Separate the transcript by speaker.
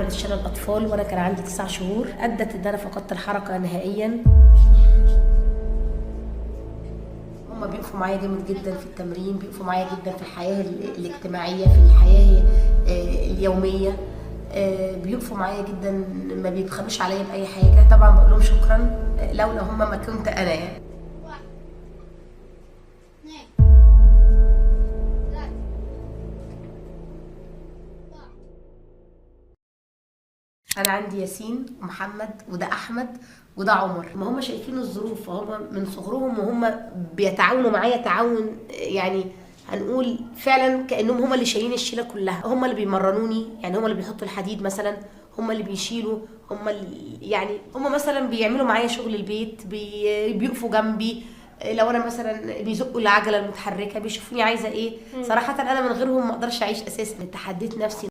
Speaker 1: عملت شلل اطفال وانا كان عندي 9 شهور، ادت ان انا فقدت الحركة نهائيا. هما بيقفوا معايا جامد جدا في التمرين، بيقفوا معايا جدا في الحياة الاجتماعية، في الحياة اليومية، بيقفوا معايا جدا، ما بيبخلوش عليا باي حاجة. طبعا بقول لهم شكرا، لولا هما ما كنت انا يعني. انا عندي ياسين ومحمد وده احمد وده عمر. ما هم شايفين الظروف، فهم من صغرهم وهم بيتعاونوا معايا تعاون، يعني هنقول فعلا كانهم هم اللي شايلين الشيله كلها، هم اللي بيمرنوني، يعني هم اللي بيحطوا الحديد مثلا، هم اللي بيشيلوا، هم اللي يعني هم مثلا بيعملوا معايا شغل البيت، بيقفوا جنبي لو انا مثلا بيزقوا العجلة المتحركة، بيشوفوني عايزه ايه. صراحة انا من غيرهم ما اقدرش اعيش اساسا. تحديت نفسي.